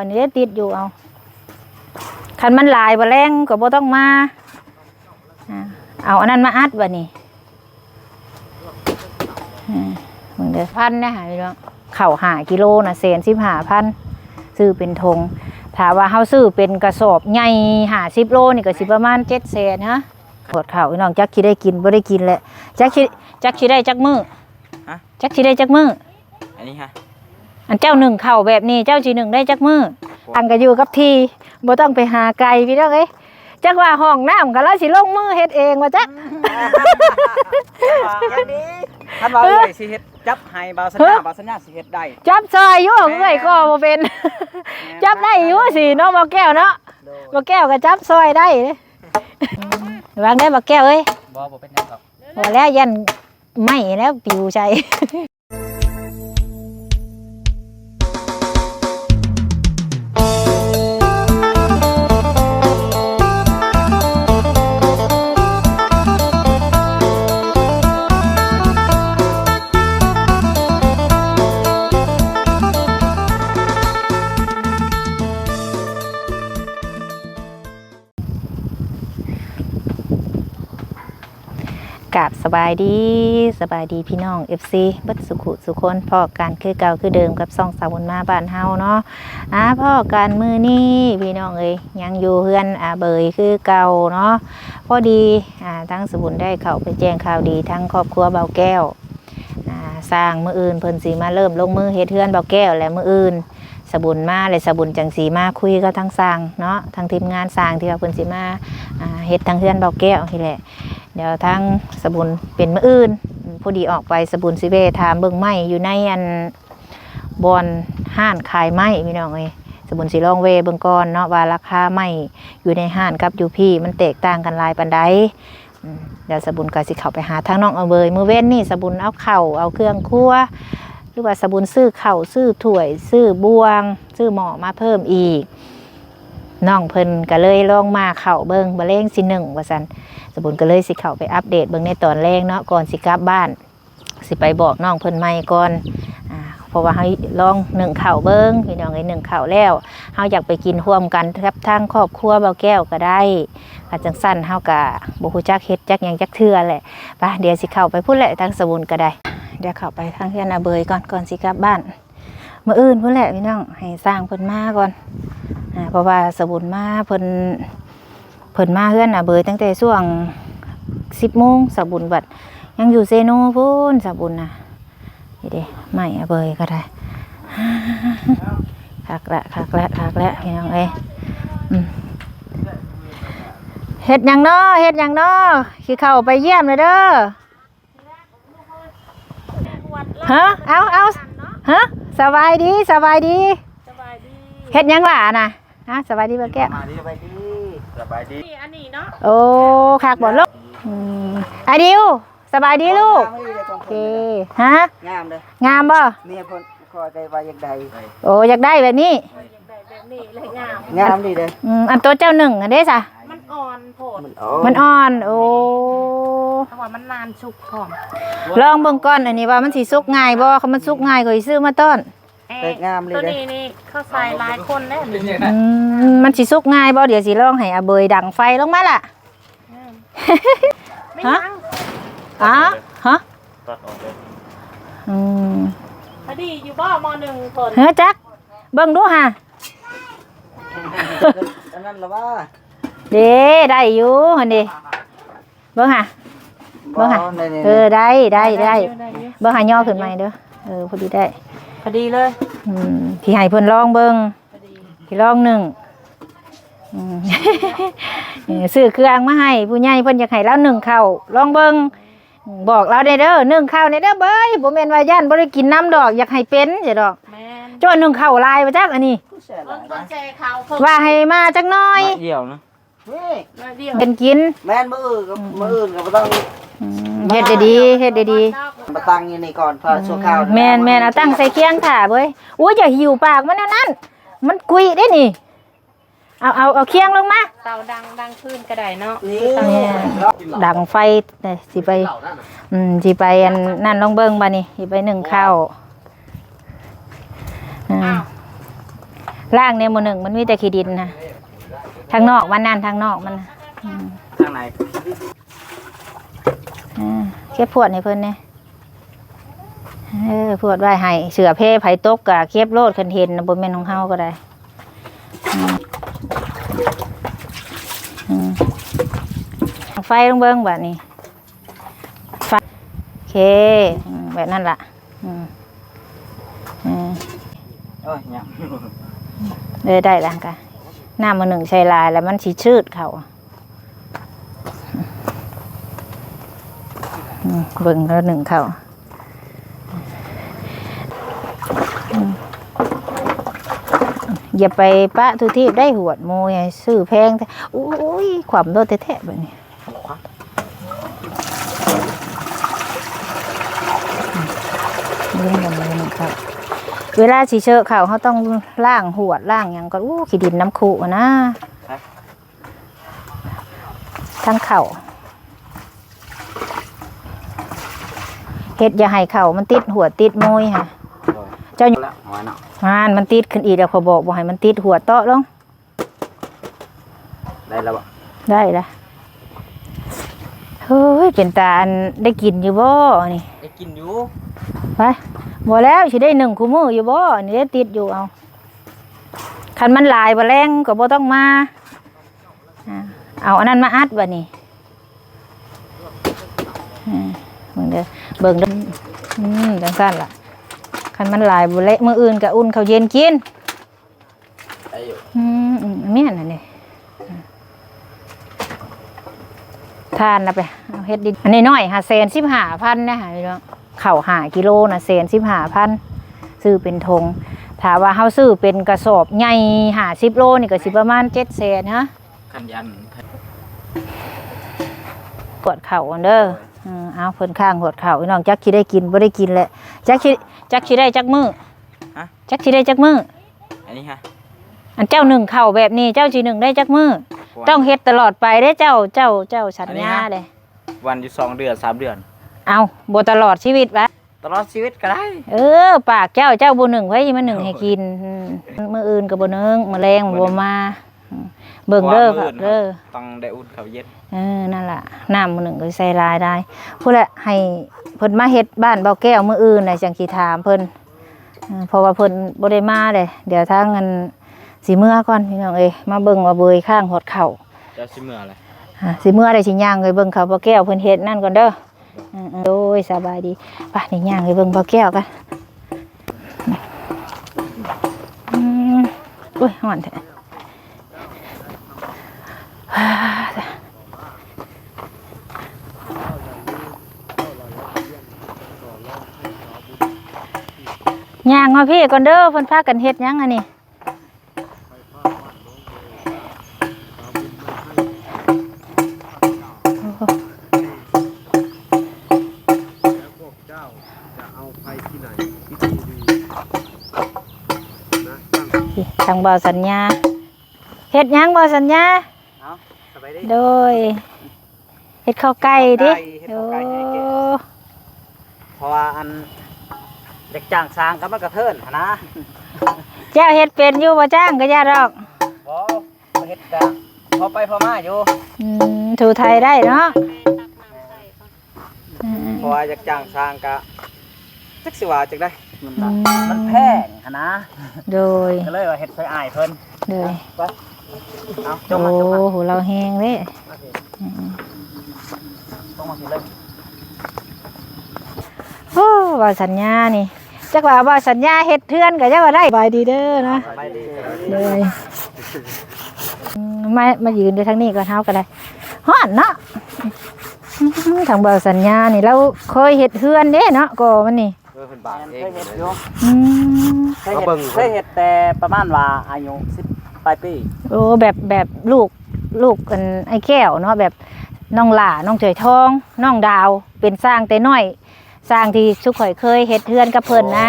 ອັນນີ້ໄດ້ຕິດຢູ່ ເອົາ ຄັນມັນຫຼາຍ ບໍ່ແລງກໍບໍ່ຕ້ອງມາ ອ່າ ເອົາອັນນັ້ນມາອັດບັດນີ້ ອ່າ ເບິ່ງເດີ ພັນນະ ພີ່ນ້ອງ ເຂົ້າຫ້າກິໂລນະ ແສນສິບຫ້າພັນ ຊື້ເປັນຖົງ ຖ້າວ່າເຮົາຊື້ເປັນກະສອບໃຫຍ່ຫ້າສິບໂລນີ້ ກໍຊິປະມານເຈັດແສນ ຮະ ຂວດເຂົ້າ ພີ່ນ້ອງ ຈັກຊິໄດ້ກິນບໍ່ໄດ້ກິນແຫຼະ ຈັກຊິ ຈັກຊິໄດ້ຈັກມື້ ຮະ ຈັກຊິໄດ້ຈັກມື້ ອັນນີ້ຮະ ອັນເຈົ້າໜຶ້ງເຂົ້າແບບນີ້ ເຈົ້າຊິໜຶ້ງໄດ້ຈັກມື້? ອັນກໍຢູ່ກັບທີ່ ບໍ່ຕ້ອງໄປຫາໄກ ພີ່ນ້ອງເອີຍ ຈັກວ່າຫ້ອງນ້ຳກໍລາວຊິລົງມືເຮັດເອງວ່າຈັກ ຍັງດີ ຄັນວ່າເອື້ອຍຊິເຮັດຈັບໃຫ້ບ່າວສັນຍາ ບ່າວສັນຍາຊິເຮັດໄດ້ ຈັບຊ່ອຍຢູ່ ແມ່ນ ເອື້ອຍກໍບໍ່ເປັນ ແມ່ນ ຈັບໄດ້ຢູ່ຊິເນາະ ບ່າວແກ້ວເນາະ ໂດຍ ບ່າວແກ້ວກໍຈັບຊ່ອຍໄດ້ ລະວັງເດີບ່າວແກ້ວເອີຍ ບໍ່ ບໍ່ເປັນຫຍັງດອກ ບໍ່ແລ້ວ ຢ້ານໄມ້ແລ້ວປິວໃສ່. ກາບສະບາຍດີ ສະບາຍດີພີ່ນ້ອງເອັຟຊີເບິດສຸຂຸສຸຄົນ ພໍ້ກັນຄືເກົ່າຄືເດີມກັບຊ່ອງສາວບຸນມາບ້ານເຮົາເນາະ ອາ ພໍ້ກັນມື້ນີ້ພີ່ນ້ອງເອີຍ ຍັງຢູ່ເຮືອນອາເບີຍຄືເກົ່າເນາະ ພໍດີ ອາ ທາງສາວບຸນໄດ້ເຂົ້າໄປແຈ້ງຂ່າວດີທາງຄອບຄົວບ່າວແກ້ວ ອາ ຊ່າງມື້ອື່ນເພິ່ນຊິມາເລີ່ມລົງມືເຮັດເຮືອນບ່າວແກ້ວ ແລະ ມື້ອື່ນສາວບຸນມາ ແລະ ສາວບຸນຈັ່ງຊິມາຄຸຍກັບທາງຊ່າງເນາະ ທາງທີມງານຊ່າງທີ່ວ່າເພິ່ນຊິມາ ອາ ເຮັດທາງເຮືອນບ່າວແກ້ວນີ້ແຫຼະ ດຽວທາງສາວບຸນເປັນມື້ອື່ນ ພໍດີອອກໄປສາວບຸນຊິແວ່ຖາມເບິ່ງໄມ້ຢູ່ໃນອັນ ບ່ອນຮ້ານຂາຍໄມ້ພີ່ນ້ອງເອີຍ ສາວບຸນຊິລອງແວ່ເບິ່ງກ່ອນເນາະ ວ່າລາຄາໄມ້ຢູ່ໃນຮ້ານກັບຢູ່ພີ້ມັນແຕກຕ່າງກັນຫຼາຍປານໃດ. ອືມ ດຽວສາວບຸນກໍຊິເຂົ້າໄປຫາທາງນ້ອງອາເບີຍ ມື້ວານນີ້ສາວບຸນເອົາເຂົ້າ ເອົາເຄື່ອງຄົວ ຫຼືວ່າສາວບຸນຊື້ເຂົ້າ ຊື້ຖ້ວຍ ຊື້ບ່ວງ ຊື້ໝໍ້ມາເພີ່ມອີກ ນ້ອງເພິ່ນກໍເລີຍລອງມາເຂົ້າເບິ່ງ ບາແລງຊິໜຶ້ງວ່າຊັ້ນ ສາວບຸນກໍເລີຍຊິເຂົ້າໄປອັບເດດເບິ່ງໃນຕອນແລງເນາະ ກ່ອນຊິກັບບ້ານ ຊິໄປບອກນ້ອງເພິ່ນໃໝ່ກ່ອນ ອາ ເພາະວ່າເຮົາລອງໜຶ້ງເຂົ້າເບິ່ງ ພີ່ນ້ອງເອີຍ ໜຶ້ງເຂົ້າແລ້ວ ເຮົາຢາກໄປກິນຮ່ວມກັນກັບທາງຄອບຄົວບ່າວແກ້ວກໍໄດ້ ຄັນຈັ່ງຊັ້ນເຮົາກໍບໍ່ຮູ້ຈັກເຮັດຈັກຫຍັງຈັກເທື່ອແຫຼະ ໄປ ດຽວຊິເຂົ້າໄປພຸ້ນແຫຼະ ທາງສາວບຸນກໍໄດ້ ດຽວເຂົ້າໄປທາງເຮືອນອາເບີຍກ່ອນ ກ່ອນຊິກັບບ້ານ ມື້ອື່ນພຸ້ນແຫຼະພີ່ນ້ອງ ໃຫ້ຊ່າງເພິ່ນມາກ່ອນ ອາ ເພາະວ່າສາວບຸນມາ ເພິ່ນ ເພິ່ນມາເຮືອນອາເບີຍຕັ້ງແຕ່ຊ່ວງສິບໂມງ ສາວບຸນບັດຍັງຢູ່ເຊໂນພຸ້ນ ສາວບຸນນະ ນີ້ເດ້ ໄມ້ອາເບີຍກໍໄດ້ ຄັກລະ ຄັກລະ ຄັກລະ ພີ່ນ້ອງເອີຍ ອືມ ເຮັດຫຍັງນໍ ເຮັດຫຍັງນໍ ຊິເຂົ້າໄປຢ້ຽມແລ້ວເດີ. ຮະ ເອົາ ເອົາ ຮະ ສະບາຍດີ ສະບາຍດີ ສະບາຍດີ ເຮັດຫຍັງລະນະ ຮະ ສະບາຍດີບໍ່ແກ້ວ ສະບາຍດີ ສະບາຍດີ ນີ້ ອັນນີ້ເນາະ ໂອ້ ຄັກບໍ່ລູກ ອືມ ອາດິວ ສະບາຍດີລູກ ໂອເຄ ຮະ ງາມເດີ ງາມບໍ່ ເມຍເພິ່ນ ຂ້ອຍກໍວ່າຢາກໄດ້ ໂອ້ ຢາກໄດ້ແບບນີ້ ງາມດີເດ້ ອືມ ອັນໂຕເຈົ້າໜຶ້ງຫັ້ນເດ້ຊະ ມັນອ່ອນໂພດ ມັນອ່ອນ ມັນອ່ອນ ໂອ້ ເພາະວ່າມັນນານສຸກພ້ອມ ລອງເບິ່ງກ່ອນ ອັນນີ້ວ່າມັນຊິສຸກງ່າຍບໍ່ ຄັນມັນສຸກງ່າຍຂ້ອຍຊິຊື້ມາຕ້ອນ ແຕກງາມເລີຍເດ້ ໂຕນີ້ນີ້ເຂົາໃສ່ຫຼາຍຄົນເດ້ນີ້ ອືມ ມັນຊິສຸກງ່າຍບໍ່ ດຽວຊິລອງໃຫ້ອາເບີຍດັງໄຟລົງມາລະ ແມ່ນ ຮະ ຮະ ຕັດອອກເລີຍ ອືມ ພໍດີຢູ່ບໍ່ ໝໍ້ໜຶ້ງຄົນ ເຮີ ຈັກ ເບິ່ງດູຫາ ອັນນັ້ນລະວ່າ ເດ້ ໄດ້ຢູ່ຫັ້ນເດ້ ເບິ່ງຫາ ເບິ່ງຫາ ບໍ່ ນີ້ໆໆ ເອີ ໄດ້ ໄດ້ ໄດ້ ໄດ້ຢູ່ ໄດ້ຢູ່ ເບິ່ງຫາ ຍໍຂຶ້ນໃໝ່ເດີ ເອີ ພໍດີໄດ້ ພໍດີເລີຍ ອືມ ຊິໃຫ້ເພິ່ນລອງເບິ່ງ ພໍດີ ຊິລອງໜຶ້ງ ອືມ ເອີ ຊື້ເຄື່ອງມາໃຫ້ຜູ້ໃຫຍ່ ເພິ່ນຢາກໃຫ້ລາວໜຶ້ງເຂົ້າ ລອງເບິ່ງ ບອກລາວແດ່ເດີ ໜຶ້ງເຂົ້າແດ່ເດີເບີຍ ບໍ່ແມ່ນວ່າຢ້ານບໍ່ໄດ້ກິນນຳດອກ ຢາກໃຫ້ເປັນຊີ້ດອກ ແມ່ນ ເຈົ້າໜຶ້ງເຂົ້າຫຼາຍບໍ່ຈັກອັນນີ້ ເພິ່ນກໍແຊ່ເຂົ້າເພິ່ນ ວ່າໃຫ້ມາຈັກໜ້ອຍ ໜ້ອຍດຽວນະ ນີ້ ໜ້ອຍດຽວ ເປັນກິນ ແມ່ນ ມື້ອື່ນກໍ ອືມ ມື້ອື່ນກໍບໍ່ຕ້ອງ ອືມ ເຮັດດີໆ ເຮັດດີໆ ມາຕັ້ງຢູ່ນີ້ກ່ອນ ເພື່ອຊົ່ວຄາວ ແມ່ນໆ ເອົາຕັ້ງໃສ່ຄຽງຖ້າເວີຍ ໂອ້ຍ ຢ່າຫິ້ວປາກມັນແນວນັ້ນ ມັນກຸຍເດ້ນີ້ ເອົາ ເອົາ ເອົາຄຽງລົງມາ ເຕົາດັງ ດັງຟືນກໍໄດ້ເນາະ ນີ້ ເຕົາ ແມ່ນ ດັງໄຟ ຊິໄປ ອືມ ຊິໄປອັນນັ້ນລອງເບິ່ງບາດນີ້ ຊິໄປໜຶ້ງເຂົ້າ ອືມ ອ້າວ ລ້າງແດ່ໝໍ້ໜຶ່ງ ມັນມີແຕ່ຂີ້ດິນນະ ທາງນອກມັນນັ້ນ ທາງນອກມັນນະ ອືມ ທາງໃນ ເອີ ເກັບພວດໃຫ້ເພິ່ນແດ່ ເອີ ພວດໄວ້ໃຫ້ ເສື້ອແພໃຜຕົກກະເກັບໂລດ ຄັນເຫັນນະ ບໍ່ແມ່ນຂອງເຮົາກໍໄດ້ ອືມ ອືມ ໄຟລົງເບິ່ງບາດນີ້ ໂອເຄ ອືມ ແບບນັ້ນລະ ອືມ ອືມ ໂອ້ຍ ຍັງ ເອີ ໄດ້ລະກະ ນ້ຳມື້ໜຶ່ງໃສ່ຫຼາຍລະມັນຊິຊືດເຂົ້າ ອືມ ເບິ່ງແລ້ວໜຶ້ງເຂົ້າ ອືມ ຢ່າໄປປະທຸທີບໄດ້ ຫວດໝູ່ ຊື້ແພງແທ້ ໂອ້ຍ ຄວ່ຳໂລດແທ້ໆ ບາດນີ້. ເວລາຊິເຊີເຂົ້າ ເຮົາຕ້ອງລ້າງຫວດລ້າງຫຍັງກ່ອນ. ໂອ້ ຂີ້ດິນນຳຄຸນະ ທັງເຂົ້າ ເຮັດຢ່າໃຫ້ເຂົ້າມັນຕິດຫວດຕິດໂມຍຫັ້ນ. ເຈົ້າ ຫັ້ນມັນຕິດຂຶ້ນອີກແລ້ວ ຂ້ອຍບອກບໍ່ໃຫ້ມັນຕິດຫວດ ເຕາະລົງ. ໄດ້ແລ້ວບໍ່? ໄດ້ລະ. ເຮີ້ຍ ເປັນຕາອັນ ໄດ້ກິນຢູ່ບໍ່ນີ້? ໄດ້ກິນຢູ່. ໄປ ບໍ່ແລ້ວ ຊິໄດ້ໜຶ້ງຄູ່ມື້ຢູ່ບໍ່? ອັນນີ້ໄດ້ຕິດຢູ່. ເອົາ ຄັນມັນຫຼາຍ ບໍ່ແລງກໍບໍ່ຕ້ອງມາ. ອ່າ ເອົາອັນນັ້ນມາອັດບາດນີ້. ອືມ ເບິ່ງເດີ ເບິ່ງເດີ. ອືມ ຈັ່ງຊັ້ນລະ. ຄັນມັນຫຼາຍ ບໍ່ແລງ ມື້ອື່ນກໍອຸ່ນເຂົ້າເຢັນກິນ. ໄດ້ຢູ່. ອືມ ອືມ ແມ່ນອັນນີ້ ທານນະໄປເອົາເຮັດດິນ. ອັນນ້ອຍໆຫາ ແສນສິບຫ້າພັນນະ ພີ່ນ້ອງ. ເຂົ້າຫ້າກິໂລນະ ແສນສິບຫ້າພັນ ຊື້ເປັນຖົງ. ຖ້າວ່າເຮົາຊື້ເປັນກະສອບໃຫຍ່ຫ້າສິບໂລນີ້ ກໍຊິປະມານເຈັດແສນ. ຮະ ຄັນຍັນ ກວດເຂົ້າເດີ. ເອີ ເອົາ ເພິ່ນຄ້າງກວດເຂົ້າ ພີ່ນ້ອງ ຈັກຊິໄດ້ກິນບໍ່ໄດ້ກິນແຫຼະ. ຈັກຊິ ຈັກຊິໄດ້ຈັກມື້? ຮະ ຈັກຊິໄດ້ຈັກມື້? ອັນນີ້ຮະ ອັນເຈົ້າໜຶ້ງເຂົ້າແບບນີ້ ເຈົ້າຊິໜຶ້ງໄດ້ຈັກມື້? ຕ້ອງເຮັດຕະຫຼອດໄປເດ້ເຈົ້າ. ເຈົ້າ ເຈົ້າສັນຍາເດ້. ວັນຢູ່ສອງເດືອນ ສາມເດືອນ. ເອົ້າ ບໍ່ຕະຫຼອດຊີວິດວະ? ຕະຫຼອດຊີວິດກໍໄດ້. ເອີ ປາກເຈົ້າ ເຈົ້າບໍ່ໜຶ້ງ ໃຜຊິມາໜຶ້ງໃຫ້ກິນ? ໂອ້ຍ ອືມ ມື້ອື່ນກໍບໍ່ໜຶ້ງ ມື້ແລງບໍ່ມາ. ອືມ ເບິ່ງເດີ ເພາະວ່າມື້ອື່ນເຮົາຕ້ອງໄດ້ອຸ່ນເຂົ້າເຢັນ. ເອີ ນັ້ນລະ ນ້ຳມື້ໜຶ່ງກໍໃສ່ຫຼາຍໄດ້. ພຸ້ນແຫຼະ ໃຫ້ເພິ່ນມາເຮັດບ້ານເບົາແກ້ວມື້ອື່ນນະ ຈັ່ງຊິຖາມເພິ່ນ. ເອີ ເພາະວ່າເພິ່ນບໍ່ໄດ້ມາເດ້. ດຽວທາງອັນ ຊິເມືອກ່ອນພີ່ນ້ອງເອີຍ ມາເບິ່ງວ່າເບີຍຄ້າງຮອດເຂົ້າ. ເຈົ້າຊິເມືອແຫຼະ? ອ່າ ຊິເມືອໄດ້ ຊິຍ່າງໄປເບິ່ງເຂົາ ເບົາແກ້ວເພິ່ນເຮັດນັ້ນກ່ອນເດີ. ເອີໆ ໂດຍ ສະບາຍດີ. ໄປ ນີ້ຍ່າງໄປເບິ່ງເບົາແກ້ວກັນ. ອືມ ໂອ້ຍ ຮ້ອນແທ້. ຍ່າງມາພີ້ກ່ອນເດີ ເພິ່ນພາກັນເຮັດຫຍັງອັນນີ້? ທາງບ່າວສັນຍາ ເຮັດຫຍັງບ່າວສັນຍາ? ເອົ້າ ສະບາຍດີ. ໂດຍ ເຮັດເຂົ້າໄກ່ຕິ? ເຮັດເຂົ້າໄກ່ໃຫ້ແກະ. ໂອ້ ເພາະວ່າອັນ ຢາກຈ້າງຊ່າງກໍມັນກະເທີນຫັ້ນນະ. ເຈົ້າເຮັດເປັນຢູ່ບໍ່? ຈ້າງກໍຢ່າດອກ. ບໍ່ ບໍ່ເຮັດກະພໍໄປພໍມາຢູ່. ອືມ ຖູໄຖໄດ້ເນາະ. ອືມ ເພາະວ່າຢາກຈ້າງຊ່າງກະ ຈັກຊິວ່າຈັ່ງໃດ ມັນ ອືມ ມັນແພງຫັ້ນນະ. ໂດຍ ກໍເລີຍວ່າເຮັດຊ່ອຍອ້າຍເພິ່ນ. ໂດຍ ເອົາ ໂອ້ ໂຫ ລາວແຮງເດ້. ອືມ ໂອ້ ບ່າວສັນຍານີ້ ຈັກວ່າບ່າວສັນຍາເຮັດເຮືອນກໍຍັງວ່າໄດ້. ສະບາຍດີເດີເນາະ. ສະບາຍດີ. ໂດຍ ອືມ ມາ ມາຢືນຢູ່ທາງນີ້ກ່ອນ ເຮົາກໍໄດ້ ຮ້ອນເນາະ. ອືມ ທາງບ່າວສັນຍານີ້ ລາວເຄີຍເຮັດເຮືອນເດ້ເນາະ ກໍມັນນີ້. ເອີ ເພິ່ນບາກເອງ ເຄີຍເຮັດຢູ່. ອືມ ເຄີຍເຮັດ ເຄີຍເຮັດແຕ່ປະມານວ່າອາຍຸສິບປາຍປີ. ໂອ້ ແບບ ແບບລູກ ລູກອັນອ້າຍແກ້ວເນາະ ແບບນ້ອງຫຼ້າ ນ້ອງເຈຍທອງ ນ້ອງດາວ ເປັນຊ່າງແຕ່ນ້ອຍ ຊ່າງທີ່ຊຸມຂ້ອຍເຄີຍເຮັດເຮືອນກັບເພິ່ນນະ. ອໍ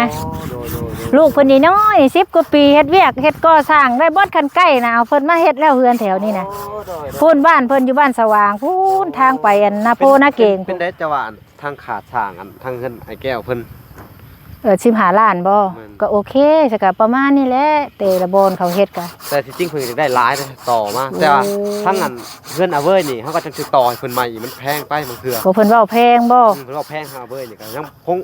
ໂດຍໆໆ ລູກເພິ່ນນ້ອຍໆ ສິບກວ່າປີ ເຮັດວຽກເຮັດກໍ່ສ້າງໄດ້ເບິດ. ຄັນໃກ້ນະ ເອົາເພິ່ນມາເຮັດແລ້ວເຮືອນແຖວນີ້ນະ. ອໍ ໂດຍໆ ພຸ້ນ ບ້ານເພິ່ນຢູ່ບ້ານສະຫວ່າງພຸ້ນ ທາງໄປອັນນາໂພນາເກງ. ເປັນ ເປັນໃດເຈົ້າວ່າ ທາງຂາດສ້າງອັນທາງເຮືອນອ້າຍແກ້ວເພິ່ນ ເອີ ສິບຫ້າລ້ານບໍ່? ແມ່ນ ກໍໂອເຄ ຊະກະປະມານນີ້ແຫຼະ ແຕ່ລະບ່ອນເຂົາເຮັດກະ ແຕ່ທີ່ຈິງເພິ່ນຢາກໄດ້ຫຼາຍເດ້ ຕໍ່ມາ ໂອ້ ແຕ່ວ່າທາງອັນເຮືອນອາເວີຍນີ້ ເຮົາກໍຈັ່ງຊິຕໍ່ໃຫ້ເພິ່ນໃໝ່ອີກ ມັນແພງໄປບາງເທື່ອ. ໂອ້ ເພິ່ນເວົ້າແພງບໍ່? ອືມ ເພິ່ນເວົ້າແພງ ອາເວີຍນີ້ກໍຍັງຄົງ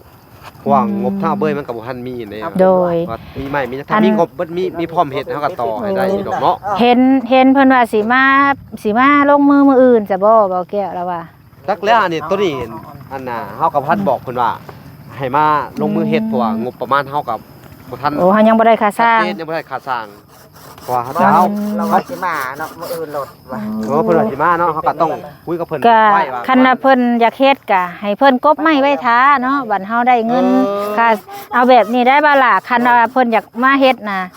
ເພາະວ່າ ອືມ ງົບທາງເວີຍມັນກໍບໍ່ທັນມີແນວ ໂດຍ ວ່າມີໄມ້ມີຫຍັງ ຖ້າ ອັນ ມີງົບ ມີ ມີພ້ອມເຮັດ ເຮົາກໍຕໍ່ໃຫ້ໄດ້ຢູ່ດອກເນາະ. ເຫັນ ເຫັນເພິ່ນວ່າຊິມາ ຊິມາລົງມືມື້ອື່ນຊະບໍ່ ເວົ້າແກ້ວລາວວ່າ. ຈັກແລ້ວ ອັນນີ້ ໂຕນີ້ ອັນນ່າ ເຮົາກໍພັດບອກເພິ່ນວ່າ ໃຫ້ມາລົງມືເຮັດ ອືມ ເພາະວ່າງົບປະມານເຮົາກໍບໍ່ທັນ ໂອ້ ເຮົາຍັງບໍ່ໄດ້ຄ່າຊ່າງ ຊັດເຈນ ຍັງບໍ່ໄດ້ຄ່າຊ່າງ ເພາະວ່າ ອືມ ເຮົາ ລາວວ່າຊິມາເນາະ ມື້ອື່ນໂລດວ່າ ໂອ້ ເພິ່ນວ່າຊິມາເນາະ ເຮົາກໍຕ້ອງຄຸຍກັບເພິ່ນ ກະ ໄວ້ວ່າ ຄັນວ່າເພິ່ນຢາກເຮັດກະໃຫ້ເພິ່ນກົບໄມ້ໄວ້ຖ້າເນາະ ບັດເຮົາໄດ້ເງິນ ເອີ ຄ່າ ເອົາແບບນີ້ໄດ້ບໍ່ລະ ຄັນວ່າເພິ່ນຢາກມາເຮັດນະ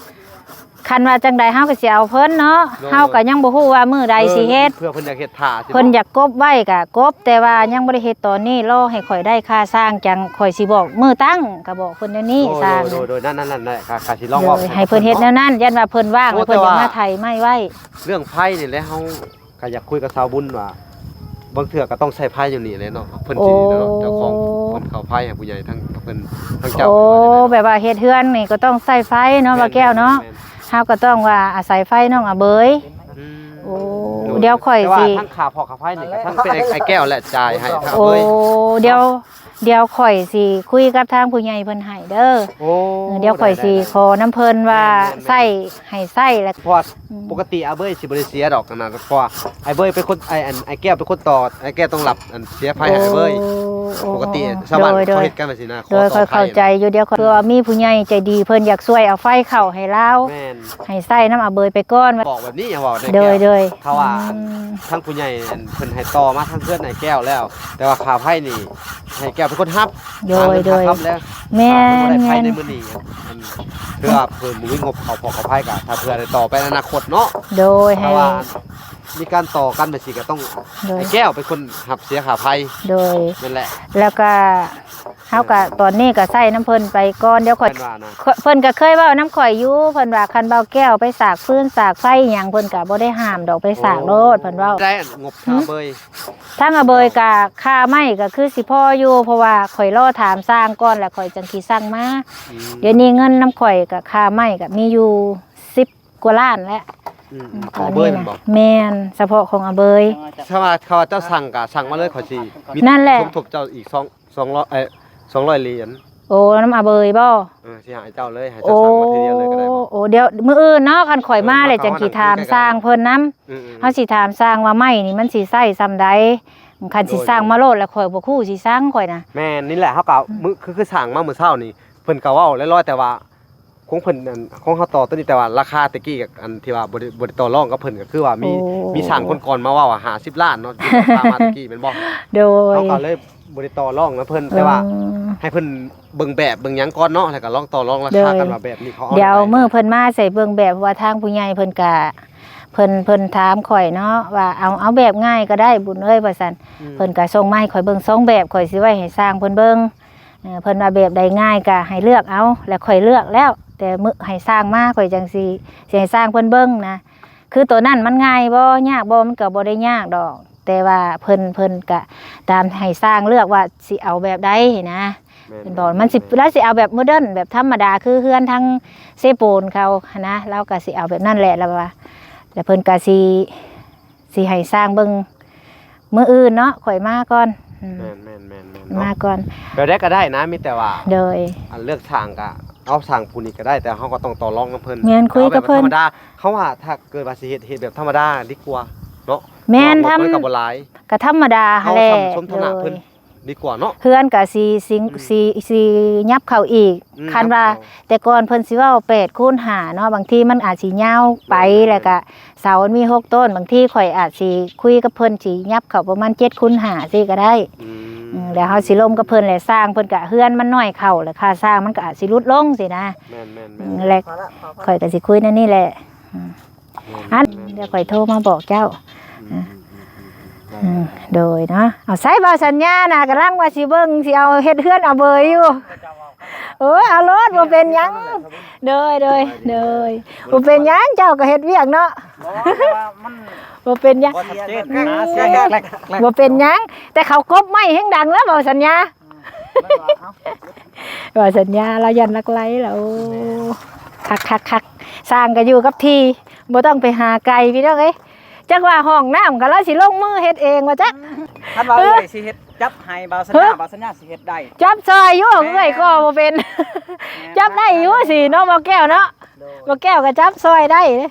ຄັນວ່າຈັ່ງໃດເຮົາກໍຊິເອົາເພິ່ນເນາະ ໂດຍ ເຮົາກໍຍັງບໍ່ຮູ້ວ່າມື້ໃດ ເອີ ຊິເຮັດ ເພື່ອເພິ່ນຢາກເຮັດຖ້າ ເພິ່ນຢາກກົບໄວ້ກໍກົບ ແຕ່ວ່າຍັງບໍ່ໄດ້ເຮັດຕອນນີ້ ລໍໃຫ້ຂ້ອຍໄດ້ຄ່າຊ່າງ ຈັ່ງຂ້ອຍຊິບອກມື້ຕັ້ງ ກໍບອກເພິ່ນແນວນີ້ ໂດຍ ຊ່າງ ໂດຍ ໂດຍ ນັ້ນໆໆ ກໍ ກໍຊິລອງເວົ້າ ໂດຍ ໃຫ້ເພິ່ນເຮັດແນວນັ້ນ ຢ້ານວ່າເພິ່ນວ່າງ ໂອ້ ແລ້ວເພິ່ນຢາກມາໄຖໄມ້ໄວ້. ເລື່ອງໄຟນີ້ແຫຼະ ເຮົາກໍຢາກຄຸຍກັບຊາວບຸນວ່າ ບາງເທື່ອກໍຕ້ອງໃຊ້ໄຟຢູ່ນີ້ແຫຼະເນາະ ເພິ່ນຊິເນາະ ໂອ້ ເຈົ້າຂອງເພິ່ນເຂົ້າໄຟໃຫ້ຜູ້ໃຫຍ່ ທາງເພິ່ນ ທາງເຈົ້າ ໂອ້ ວ່າຈັ່ງໃດ ແບບວ່າເຮັດເຮືອນນີ້ກໍຕ້ອງໃຊ້ໄຟເນາະ ແມ່ນ ວ່າແກ້ວເນາະ ແມ່ນ ເຮົາກໍຕ້ອງວ່າອາໄສໄຟນ້ອງອາເບີຍ ອືມ ໂອ້ ໂດຍ ດຽວຂ້ອຍ ແຕ່ວ່າ ຊິ ທັງຄ່າຟອກຄ່າໄຟນີ້ກໍທັງເປັນອ້າຍແກ້ວແຫຼະຈ່າຍໃຫ້ ໂອ້ ເອີຍ ດຽວ ດຽວຂ້ອຍຊິຄຸຍກັບທາງຜູ້ໃຫຍ່ເພິ່ນໃຫ້ເດີ ໂອ້ ເອີ ດຽວຂ້ອຍ ໄດ້ໆໆ ຊິຂໍນຳເພິ່ນວ່າ ແມ່ນໆໆ ໃຊ້ ໃຫ້ໃຊ້ແລ້ວ ເພາະວ່າ ອືມ ປົກກະຕິອາເບີຍຊິບໍ່ໄດ້ເສຍດອກນະ ເພາະວ່າອາເບີຍເປັນຄົນ ອ້າຍ ອັນ ອ້າຍແກ້ວເປັນຄົນຕໍ່ ອ້າຍແກ້ວຕ້ອງຮັບອັນເສຍໄຟໃຫ້ອາເບີຍ ໂອ້ ປົກກະຕິ ໂອ້ ຊາວບ້ານ ໂດຍໆ ເຂົາເຮັດກັນແບບຊີ້ນະ ໂດຍ ຂໍຕໍ່ໄຟ ເຂົາເຈົ້າໃຈຢູ່ ດຽວເຂົາ ເພາະວ່າມີຜູ້ໃຫຍ່ໃຈດີເພິ່ນຢາກຊ່ວຍເອົາໄຟເຂົ້າໃຫ້ລາວ ແມ່ນ ໃຫ້ໃຊ້ນຳອາເບີຍໄປກ່ອນ ບອກແບບນີ້ ເວົ້າໃນ ໂດຍ ແກ້ວ ໂດຍ ເພາະວ່າ ອືມ ທາງຜູ້ໃຫຍ່ ອັນ ເພິ່ນໃຫ້ຕໍ່ມາທາງເຮືອນອ້າຍແກ້ວແລ້ວ ແຕ່ວ່າຄ່າໄຟນີ້ ໃຫ້ແກ້ວເປັນຄົນຮັບ ໂດຍ ຫາເງິນ ໂດຍ ຫາຄຳແລ້ວ ແມ່ນ ບໍ່ໄດ້ໄຟໃນມື້ນີ້ ອັນ ເພື່ອເພິ່ນບໍ່ມີງົບເຂົ້າພອກເຂົ້າໄຟ ກໍຖ້າເພື່ອໄດ້ຕໍ່ໄປໃນອະນາຄົດເນາະ ໂດຍ ແຕ່ວ່າ ໃຫ້ ມີການຕໍ່ກັນແບບຊີ້ກໍຕ້ອງ ໂດຍ ໃຫ້ແກ້ວເປັນຄົນຮັບເສຍຄ່າໄຟ ໂດຍ ນັ້ນແຫຼະ ແລ້ວກໍ ເຮົາກໍ ເອີ ຕອນນີ້ກໍໃຊ້ນຳເພິ່ນໄປກ່ອນ ດຽວຂ້ອຍ ເພິ່ນວ່ານະ ເພິ່ນກໍເຄີຍເວົ້ານຳຂ້ອຍຢູ່ ເພິ່ນວ່າຄັນບ່າວແກ້ວໄປສາກຟືນສາກໄຟຫຍັງ ເພິ່ນກໍບໍ່ໄດ້ຫ້າມດອກ ໄປສາກໂລດ ໂອ້ ເພິ່ນເວົ້າ ໄດ້ງົບ ຫື ຄ່າເບີຍ ທາງອາເບີຍກະຄ່າໄມ້ກະຄືຊິພໍຢູ່ ເພາະວ່າຂ້ອຍລໍຖາມຊ່າງກ່ອນ ແລ້ວຂ້ອຍຈັ່ງຊິສັ່ງມາ ອືມ ດຽວນີ້ເງິນນຳຂ້ອຍກະຄ່າໄມ້ກະມີຢູ່ສິບກວ່າລ້ານແຫຼະ ອືມ ອືມ ຂອງອາເບີຍແມ່ນບໍ່? ແມ່ນ ສະເພາະຂອງອາເບີຍ ຖ້າວ່າເຂົາເຈົ້າສັ່ງກະສັ່ງມາເລີຍ ຂ້ອຍຊິມີ ນັ້ນແຫຼະ ສົມທົບເຈົ້າອີກສອງ ສອງຮ້ອຍ ເອີ ສອງຮ້ອຍຫຼຽນ ໂອ້ ນຳອາເບີຍບໍ່? ເອີ ຊິໃຫ້ເຈົ້າເລີຍ ໃຫ້ເຈົ້າສັ່ງມາທີດຽວເລີຍກໍໄດ້ບໍ່? ໂອ້ ດຽວມື້ອື່ນເນາະ ຄັນຂ້ອຍມາແລ້ວຈັ່ງຊິຖາມຊ່າງເພິ່ນນຳ ເອີໆ ເຮົາຊິຖາມຊ່າງວ່າໄມ້ນີ້ມັນຊິໃຊ້ຊ່ຳໃດ ຄັນຊິສັ່ງມາໂລດແລ້ວຂ້ອຍບໍ່ຮູ້ຊິສັ່ງຂ້ອຍນະ ແມ່ນ ນີ້ແຫຼະ ເຮົາກໍ ອືມ ມື້ ຄື ຄືສັ່ງມາມື້ເຊົ້ານີ້ ເພິ່ນກໍເວົ້າລອຍໆ ແຕ່ວ່າ ຂອງເພິ່ນ ອັນ ຂອງເຮົາຕໍ່ຕົວນີ້ ແຕ່ວ່າລາຄາແຕ່ກີ້ ອັນທີ່ວ່າບໍ່ໄດ້ ບໍ່ໄດ້ຕໍ່ລອງກັບເພິ່ນ ກໍຄືວ່າມີ ໂອ້ ມີຊ່າງຄົນກ່ອນມາເວົ້າວ່າຫ້າສິບລ້ານເນາະ ທີ່ເຮົາຖາມມາແຕ່ກີ້ແມ່ນບໍ່? ໂດຍ ເຮົາກໍເລີຍບໍ່ໄດ້ຕໍ່ລອງນຳເພິ່ນ ເອີ ແຕ່ວ່າໃຫ້ເພິ່ນເບິ່ງແບບເບິ່ງຫຍັງກ່ອນເນາະ ແລ້ວກໍລອງຕໍ່ລອງລາຄາກັນວ່າແບບນີ້ເຂົາເອົາ ດຽວມື້ເພິ່ນມາໃສ່ເບິ່ງແບບ ເພາະວ່າທາງຜູ້ໃຫຍ່ເພິ່ນກະ ເພິ່ນ ເພິ່ນຖາມຂ້ອຍເນາະວ່າ ເອົາ ເອົາແບບງ່າຍກໍໄດ້ບຸນເອີຍ ວ່າຊັ້ນ ອືມ ເພິ່ນກໍສົ່ງມາໃຫ້ຂ້ອຍເບິ່ງສອງແບບ ຂ້ອຍຊິໄວ້ໃຫ້ຊ່າງເພິ່ນເບິ່ງ ເອີ ເພິ່ນວ່າແບບໃດງ່າຍກໍໃຫ້ເລືອກເອົາ ແລ້ວຂ້ອຍເລືອກແລ້ວ ແຕ່ມື້ໃຫ້ຊ່າງມາຂ້ອຍຈັ່ງຊິ ຊິໃຫ້ຊ່າງເພິ່ນເບິ່ງນະ ຄືໂຕນັ້ນມັນງ່າຍບໍ່ ຍາກບໍ່ ມັນກໍບໍ່ໄດ້ຍາກດອກ ແຕ່ວ່າເພິ່ນ ເພິ່ນກະຕາມໃຫ້ຊ່າງເລືອກວ່າຊິເອົາແບບໃດຫັ້ນນະ ແມ່ນ ເພິ່ນບອກ ແມ່ນ ມັນຊິ ລາວຊິເອົາແບບໂມເດີນ ແບບທຳມະດາ ຄືເຮືອນທາງເຊໂປນເຂົາຫັ້ນນະ ລາວກໍຊິເອົາແບບນັ້ນແຫຼະ ລາວວ່າ ແລ້ວເພິ່ນກໍຊິ ຊິໃຫ້ຊ່າງເບິ່ງມື້ອື່ນເນາະ ຂ້ອຍມາກ່ອນ ອືມ ແມ່ນໆໆໆ ມາກ່ອນ ແບບໃດກໍໄດ້ນະ ມີແຕ່ວ່າ ໂດຍ ອັນເລືອກຊ່າງກໍເອົາຊ່າງຜູ້ນີ້ກໍໄດ້ ແຕ່ເຮົາກໍຕ້ອງຕໍ່ລອງນຳເພິ່ນ ແມ່ນ ຄຸຍກັບເພິ່ນ ເອົາແບບທຳມະດາ ເຮົາວ່າຖ້າເກີດວ່າຊິເຮັດ ເຮັດແບບທຳມະດາດີກວ່າເນາະ ແມ່ນ ເພາະວ່າງົບມັນກໍບໍ່ຫຼາຍ ກໍທຳມະດາຫັ້ນແຫຼະ ເອົາຊ່ຳສົມຖານະເພິ່ນ ໂດຍ ດີກວ່າເນາະ ເຮືອນກະຊິ ຊິ ອືມ ຊິ ຊິຫຍັບເຂົ້າອີກ ອືມ ຄັນວ່າ ຫຍັບເຂົ້າ ແຕ່ກ່ອນເພິ່ນຊິເວົ້າແປດຄູນຫ້າເນາະ ບາງທີມັນອາດຊິຍາວໄປ ໂດຍ ແລ້ວກະເສົາມັນມີຫົກຕົ້ນ ບາງທີຂ້ອຍອາດຊິຄຸຍກັບເພິ່ນຊິຫຍັບເຂົ້າປະມານເຈັດຄູນຫ້າຊີ້ກໍໄດ້ ອືມ ອືມ ແລ້ວເຮົາຊິລົມກັບເພິ່ນ ແລ້ວຊ່າງເພິ່ນກະເຮືອນມັນນ້ອຍເຂົ້າ ແລ້ວຄ່າຊ່າງມັນກໍອາດຊິຫຼຸດລົງຊີ້ນະ ແມ່ນໆໆ ອືມ ແລ້ວຂ້ອຍກໍຊິຄຸຍແນວນີ້ແຫຼະ ອືມ ແມ່ນໆໆ ອັນ ດຽວຂ້ອຍໂທມາບອກເຈົ້າ ອືມ ອືມ ອືມ ອືມ ອືມ ອືມ ໂດຍເນາະ ເອົາໃສ່ບໍ່ສັນຍານະ ກຳລັງວ່າຊິເບິ່ງ ຊິເອົາເຮັດເຮືອນເອົາເບີຍຢູ່ ໂອ້ຍ ເອົາໂລດ ບໍ່ເປັນຫຍັງ ໂດຍ ໂດຍ ໂດຍ ບໍ່ເປັນຫຍັງ ເຈົ້າກໍເຮັດວຽກເນາະ ບໍ່ເປັນຫຍັງ ບໍ່ເປັນຫຍັງ ແຕ່ເຂົາກົບໄມ້ແຮງດັງແລ້ວບໍ່ສັນຍາ ມັນວ່າ ເອົ້າ ວ່າສັນຍາລາວຢ້ານລັກໄຫຼລະ. ໂອ້ ຄັກໆໆ ສ້າງກໍຢູ່ກັບທີ່ ບໍ່ຕ້ອງໄປຫາໄກພີ່ນ້ອງເອີຍ. ຈັກວ່າຫ້ອງນ້ຳກໍລາວຊິລົງມືເຮັດເອງວ່າຈັກ. ຄັນວ່າເອື້ອຍຊິເຮັດ ຈັບໃຫ້ບ່າວສັນຍາ ບ່າວສັນຍາຊິເຮັດໄດ້ ຈັບຊ່ອຍຢູ່. ແມ່ນ ເອື້ອຍກໍບໍ່ເປັນ ແມ່ນ ຈັບໄດ້ຢູ່ຊິເນາະ ບ່າວແກ້ວເນາະ. ໂດຍ ບ່າວແກ້ວກໍຈັບຊ່ອຍໄດ້ເດ້.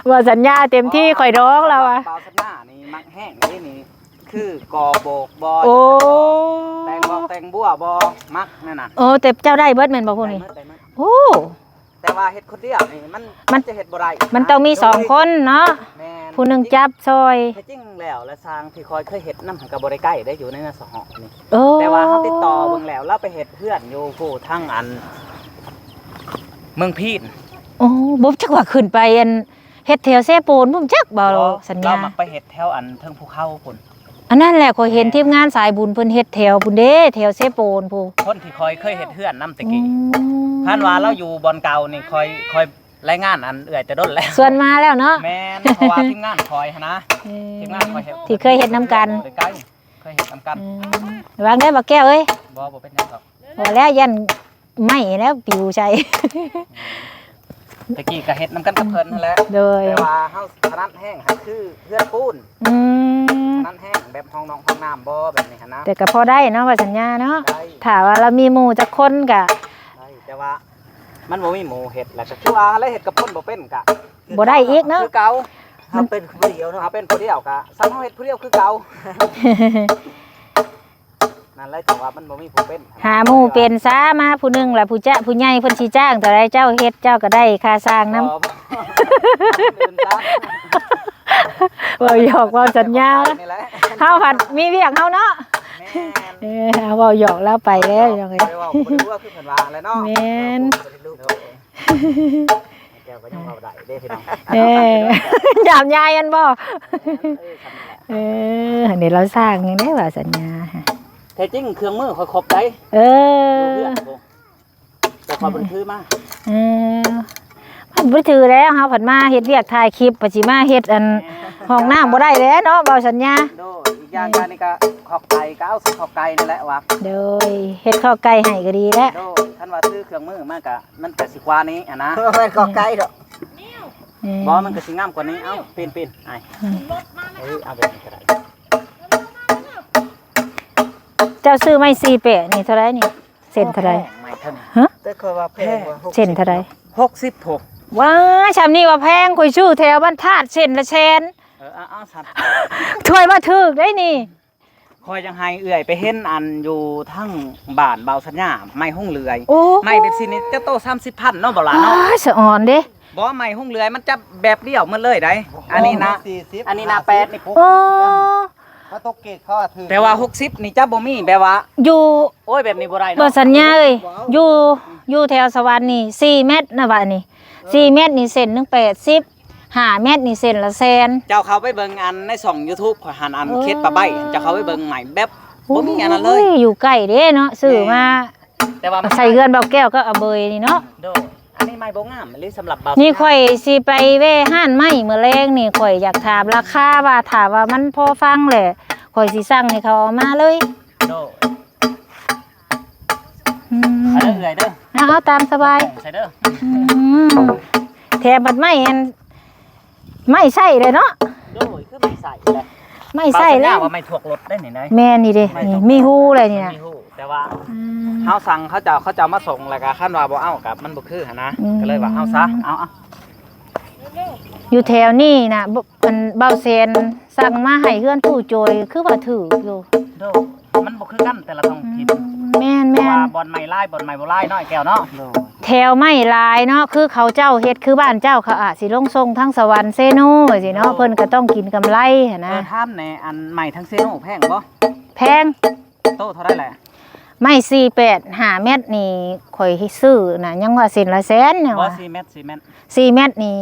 ບ່າວສັນຍາເຕັມທີ່ ຂ້ອຍດອງລາວວ່າ ບ່າວສັນຍານີ້ມັກແຮງເດ້ນີ້ ຄືກໍ່ໂບກບໍ່ ໂອ້ ແຕ່ງບອກແຕ່ງບົວບໍ່ ມັກນັ້ນນະ. ໂອ້ ແຕ່ເຈົ້າໄດ້ເບິດແມ່ນບໍ່ພວກນີ້? ໄດ້ໝົດ ໄດ້ໝົດ. ໂອ້ ແຕ່ວ່າເຮັດຄົນດຽວນີ້ມັນ ມັນຈະເຮັດບໍ່ໄດ້ ມັນຕ້ອງມີສອງຄົນເນາະ. ແມ່ນ ຜູ້ໜຶ່ງຈັບຊ່ອຍ. ແທ້ຈິງແລ້ວລະຊ່າງທີ່ຂ້ອຍເຄີຍເຮັດນຳຫັ້ນກໍບໍ່ໄດ້ໃກ້ໄດ້ ຢູ່ໃນນາສະເຫາະນີ້. ໂອ້ ແຕ່ວ່າເຮົາຕິດຕໍ່ເບິ່ງແລ້ວ ລາວໄປເຮັດເຮືອນຢູ່ຜູ້ທາງອັນເມືອງພີນ. ໂອ້ ບໍ່ຈັກວ່າຂຶ້ນໄປອັນເຮັດແຖວເຊໂປນ ບໍ່ຈັກບໍ່ ສັນຍາ ລາວມັກໄປເຮັດແຖວອັນເທິງພູເຂົາພຸ້ນ. ອັນນັ້ນແຫຼະ ຂ້ອຍເຫັນ ແມ່ນ ທີມງານສາຍບຸນເພິ່ນເຮັດແຖວພຸ້ນເດ້ ແຖວເຊໂປນພຸ້ນ ຄົນທີ່ຂ້ອຍເຄີຍເຮັດເຮືອນນຳແຕ່ກີ້. ອືມ ຄັນວ່າລາວຢູ່ບ່ອນເກົ່ານີ້ ຂ້ອຍ ຂ້ອຍລາຍງານອັນເອື້ອຍແຕ່ດົນແລ້ວ ຊວນມາແລ້ວເນາະ. ແມ່ນ ເພາະວ່າທີມງານຂ້ອຍຫັ້ນນະ ເອີ ທີມງານຂ້ອຍເຮັດ ທີ່ເຄີຍເຮັດນຳກັນ ເຄີຍເຮັດນຳກັນ. ອືມ ລະວັງເດີບ່າວແກ້ວເອີຍ. ບໍ່ ບໍ່ເປັນຫຍັງດອກ ບໍ່ແລ້ວຢ້ານ ໄມ້ແລ້ວປິວໃສ່. ແຕ່ກີ້ກໍເຮັດນຳກັນກັບເພິ່ນຫັ້ນແຫຼະ. ໂດຍ ແຕ່ວ່າເຮົາຖະໜັດແຮງຫັ້ນຄືເຮືອນປູນ. ອືມ ຖະໜັດແຮງແບບຫ້ອງນ້ອງຫ້ອງນ້ຳບໍ່ ແບບນີ້ຫັ້ນນະ. ແຕ່ກໍພໍໄດ້ເນາະ ວ່າສັນຍາເນາະ. ໄດ້ ຖ້າວ່າລາວມີໝູ່ຈັກຄົນກໍໄດ້ ແຕ່ວ່າມັນບໍ່ມີໝູ່ເຮັດ ແລ້ວກໍຄືວ່າແລ້ວເຮັດກັບຄົນບໍ່ເປັນກໍບໍ່ໄດ້ອີກເນາະ ຄືເກົ່າ. ເຮົາເປັນຜູ້ດຽວເນາະ ເຮົາເປັນຜູ້ດຽວກໍສ່ຳເຮົາເຮັດຜູ້ດຽວຄືເກົ່າ. ນັ້ນແຫຼະ ເຈົ້າວ່າມັນບໍ່ມີຜູ້ເປັນ ຫາໝູ່ເປັນຊາ ມາຜູ້ໜຶ່ງລະ ຜູ້ຈະ ຜູ້ໃຫຍ່ເພິ່ນຊິຈ້າງເທົ່າໃດ ເຈົ້າເຮັດເຈົ້າກໍໄດ້ຄ່າຊ່າງນຳ. ບໍ່ ບໍ່ ເວົ້າຫຍອກເວົ້າສັນຍາ ເຮົາພັດມີວຽກເຮົາເນາະ. ແມ່ນ ເອີ ເຮົາເວົ້າຫຍອກລາວໄປແລ້ວ ເວົ້າ ພີ່ນ້ອງເອີຍ ບໍ່ໄດ້ເວົ້າ ບໍ່ໄດ້ເວົ້າຄືເພິ່ນວ່າແຫຼະເນາະ. ແມ່ນ ເອີ ແກ້ວກໍຍັງເວົ້າໄດ້ເດ້ພີ່ນ້ອງ. ເອີ ຢາມຍາຍແມ່ນບໍ່? ເອີ ເອີ ອັນນີ້ລາວສ້າງຫຍັງເດ້ວ່າສັນຍາ. ແທ້ຈິງເຄື່ອງມືຂ້ອຍຄົບໄດ໋. ເອີ ຢູ່ເຮືອນພຸ້ນ ແຕ່ຂ້ອຍບໍ່ໄດ້ຖືມາ. ເອີ ມັນບໍ່ໄດ້ຖືແລ້ວ ເຮົາພັດມາເຮັດວຽກຖ່າຍຄລິບ ພັດຊິມາເຮັດອັນ ແມ່ນ ຫ້ອງນ້ຳບໍ່ໄດ້ແລ້ວເນາະ ເວົ້າສັນຍາ. ໂດຍ ອີກຢ່າງການນີ້ກໍຂອກໄກ່ ກໍເອົາໃສ່ຂອກໄກ່ນີ້ແຫຼະວ່າ. ໂດຍ ເຮັດຂອກໄກ່ໃຫ້ກໍດີແລ້ວ. ໂດຍ ຄັນວ່າຖືເຄື່ອງມືມາກໍ ມັນກະຊິກວ່ານີ້ຫັ້ນນະ. ບໍ່ແມ່ນຂອກໄກ່ດອກ. ອືມ ບໍ່ ມັນກະຊິງາມກວ່ານີ້. ເອົ້າ ປີນໆ ອ້າຍ ອືມ ເອີ ເອົາແບບນີ້ກໍໄດ້. ເຈົ້າຊື້ໄມ້ສີ່ແປດນີ້ເທົ່າໃດນີ້? ເສັ້ນເທົ່າໃດ? ໂອ້ ແພງໄມ້ເທົ່ານີ້. ຮະ? ແຕ່ຂ້ອຍວ່າແພງວ່າ ເສັ້ນເທົ່າໃດ? ຫົກສິບຫົກ. ວ້າ ຊ່ຳນີ້ວ່າແພງ ຂ້ອຍຊື້ແຖວບ້ານທາດເສັ້ນລະແສນ. ເອີ ເອົາໆ ຊັ້ນ ຂ້ອຍວ່າຖືກໄດ໋ນີ້. ຂ້ອຍຍັງໃຫ້ເອື້ອຍໄປເຫັນອັນຢູ່ທາງບ້ານບ່າວສັນຍາ ໄມ້ຫົງເລື່ອຍ. ໂອ້ ໄມ້ແບບຊີ້ນີ້ຈະໂຕສາມສິບພັນເນາະ ບໍ່ຫຼາຍເນາະ. ອ້າຍ ສະອອນເດ້. ບໍ່ ໄມ້ຫົງເລື່ອຍມັນຈະແບບດຽວໝົດເລີຍໄດ໋. ອໍ ອັນນີ້ນະ ອັນນີ້ນະ ແປດນີ້. ອໍ ເຂົາຕົກເກດເຂົາວ່າຖືກ ແຕ່ວ່າຫົກສິບນີ້ຈະບໍ່ມີແບບວ່າຢູ່ ໂອ້ຍ ແບບນີ້ບໍ່ໄດ້ເນາະ ບໍ່ສັນຍາເອີຍ. ຢູ່ ຢູ່ແຖວສະຫວັນນີ້ສີ່ແມັດນະ ວ່ານີ້ ເອີ ສີ່ແມັດນີ້ເສັ້ນໜຶ່ງແປດສິບ. ຫ້າແມັດນີ້ເສັ້ນລະແສນ. ເຈົ້າເຂົ້າໄປເບິ່ງອັນໃນຊ່ອງຢູທູບຂ້ອຍຫັ້ນ ອັນ ເອີ ເຂດປ່າໄມ້ ເຈົ້າເຂົ້າໄປເບິ່ງໄມ້ແບບບໍ່ມີອັນນັ້ນເລີຍ. ໂອ້ຍ ຢູ່ໃກ້ເດ້ເນາະ ຊື້ມາ ແມ່ນ ແຕ່ວ່າມັນໃສ່ເຮືອນບ່າວແກ້ວກັບອາເບີຍນີ້ເນາະ. ໂດຍ ອັນນີ້ໄມ້ບໍ່ງາມອີ່ຫຼີສຳລັບບ່າວ. ນີ້ຂ້ອຍຊິໄປແວ່ຮ້ານໄມ້ມື້ແລງນີ້ ຂ້ອຍຢາກຖາມລາຄາວ່າ ຖ້າວ່າມັນພໍຟັງແຫຼະ ຂ້ອຍຊິສັ່ງໃຫ້ເຂົາເອົາມາເລີຍ. ໂດຍ ອືມ ເອົາເດີເອື້ອຍເດີ ເອົາ ເອົາຕາມສະບາຍ ໃສ່ເດີ. ອືມ ແຖມບັດໄມ້ອັນ ໄມ້ໃຊ້ເລີຍເນາະ. ໂດຍ ຄືໄມ້ໃຊ້ເລີຍ ໄມ້ໃຊ້ເລີຍ. ວ່າໄມ້ຖວກລົດໄດ໋ນີ້ນະ. ແມ່ນນີ້ເດ້ ມີຮູເລີຍນີ້ນະ. ມີຮູ ແຕ່ວ່າ ອືມ ເຮົາສັ່ງເຂົາເຈົ້າ ເຂົາເຈົ້າມາສົ່ງ ແລ້ວກໍຄັນວ່າບໍ່ເອົາກໍມັນບໍ່ຄືຫັ້ນນະ. ອືມ ກໍເລີຍວ່າເອົາຊະ ເອົາ ເອົາ. ຢູ່ແຖວນີ້ນະ ອັນບ່າວແສນ ສັ່ງມາໃຫ້ເຮືອນຕູ້ໂຈຍ ຄືວ່າຖືກຢູ່. ໂດຍ ມັນບໍ່ຄືກັນແຕ່ລະທ້ອງຖິ່ນ. ອືມ ແມ່ນໆ ວ່າບ່ອນໄມ້ຫຼາຍ ບ່ອນໄມ້ບໍ່ຫຼາຍເນາະ ແກ້ວເນາະ. ໂດຍ ແຖວໄມ້ຫຼາຍເນາະ ຄືເຂົາເຈົ້າເຮັດ ຄືບ້ານເຈົ້າ ເຂົາອາດຊິລົງສົ່ງທາງສະຫວັນ ເຊໂນ ຈັ່ງຊີ້ເນາະ. ໂດຍ ເພິ່ນກໍຕ້ອງກິນກຳໄລຫັ້ນນະ. ເອີ ຖາມແດ່ ອັນໄມ້ທາງເຊໂນແພງບໍ່? ແພງ. ໂຕເທົ່າໃດແຫຼະ? ໄມ້ສີ່ແປດ ຫ້າແມັດນີ້ ຂ້ອຍຊື້ນະ ຍັງວ່າເສັ້ນລະແສນ ຍັງວ່າ. ບໍ່ ສີ່ແມັດ ສີ່ແມັດ ສີ່ແມັດນີ້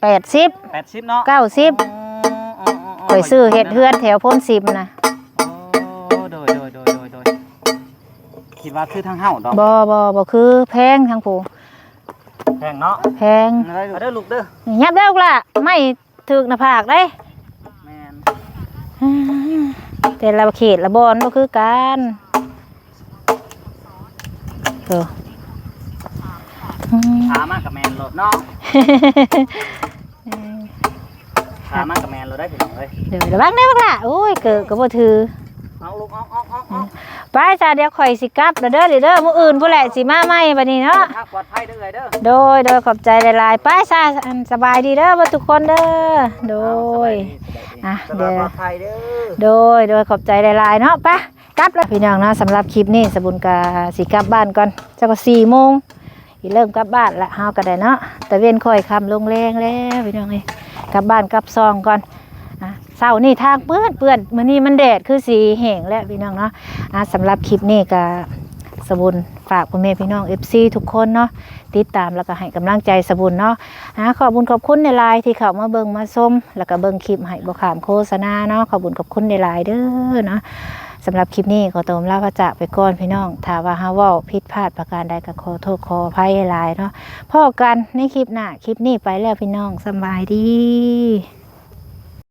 ແປດສິບ ແປດສິບເນາະ ເກົ້າສິບ. ອໍ ອໍ ອໍ ອໍ ຂ້ອຍຊື້ເຮັດເຮືອນແຖວໂພນສິມນະ. ອໍ ໂດຍ ໂດຍ ຄິດວ່າຄືທາງເຮົາດອກ. ບໍ່ ບໍ່ ບໍ່ຄື ແພງທາງຜູ້ ແພງເນາະ ແພງ. ເອົາເດີລູກເດີ ຫຍັບເດີລູກຫຼ້າ ໄມ້ຖືກໜ້າຜາກເດ້. ແມ່ນ ແຕ່ລະເຂດລະບ່ອນບໍ່ຄືກັນ. ເອີ ອືມ ຂາມາກະແມ່ນໂລດເນາະ ຂາມາກະແມ່ນໂລດໄດ໋ພີ່ນ້ອງເອີຍ ໂດຍ ລະວັງເດີບັກຫຼ້າ ໂອ້ຍ ເກີບກະບໍ່ຖື ອອກລູກ ອອກ ອອກ ອອກ ອອກ ໄປຊະ ດຽວຂ້ອຍຊິກັບລະເດີ ເດີ ມື້ອື່ນພຸ້ນແຫຼະຊິມາໃໝ່ບັດນີ້ເນາະ ເດີນທາງປອດໄພເດີເອື້ອຍເດີ ໂດຍ ໂດຍ ຂອບໃຈຫຼາຍໆ ໄປຊະ ອັນ ສະບາຍດີເດີເບິດທຸກຄົນເດີ ໂດຍ ອ່ະ ເດີ ໂດຍ ໂດຍ ຂອບໃຈຫຼາຍໆເນາະ ໄປ ກັບລະພີ່ນ້ອງເນາະ ສຳລັບຄລິບນີ້ສະບຸນກະຊິກັບບ້ານກ່ອນ ຈັກວ່າສີ່ໂມງ ຊິເລີ່ມກັບບ້ານລະ ເຮົາກະໄດ້ເນາະ ຕາເວັນຄ່ອຍຄ່ຳລົງແລງແລ້ວພີ່ນ້ອງເອີຍ ກັບບ້ານກັບຊ່ອງກ່ອນ ອ່ະ ເຊົ້ານີ້ທາງເປື້ອນໆ ມື້ນີ້ມັນແດດຄືຊິແຫ້ງແລ້ວພີ່ນ້ອງເນາະ ອ່ະ ສຳລັບຄລິບນີ້ກະສະບຸນຝາກພໍ່ແມ່ພີ່ນ້ອງ ເອັຟຊີ ທຸກຄົນເນາະ ຕິດຕາມລະກະໃຫ້ກຳລັງໃຈສະບຸນເນາະ ອ່າ ຂອບບຸນຂອບຄຸນຫຼາຍໆ ທີ່ເຂົ້າມາເບິ່ງມາຊົມ ລະກະເບິ່ງຄລິບໃຫ້ບໍ່ຂ້າມໂຄສະນາເນາະ ຂອບບຸນຂອບຄຸນຫຼາຍໆເດີເນາະ ສຳລັບຄລິບນີ້ຂໍຕົວລາພາຈາກໄປກ່ອນພີ່ນ້ອງ ຖ້າວ່າເຮົາເວົ້າຜິດພາດປະການໃດກະຂໍໂທດຂໍອະໄພຫຼາຍໆເນາະ ພໍ້ກັນໃນຄລິບໜ້າ ຄລິບນີ້ໄປແລ້ວພີ່ນ້ອງ ສຳບາຍດີ.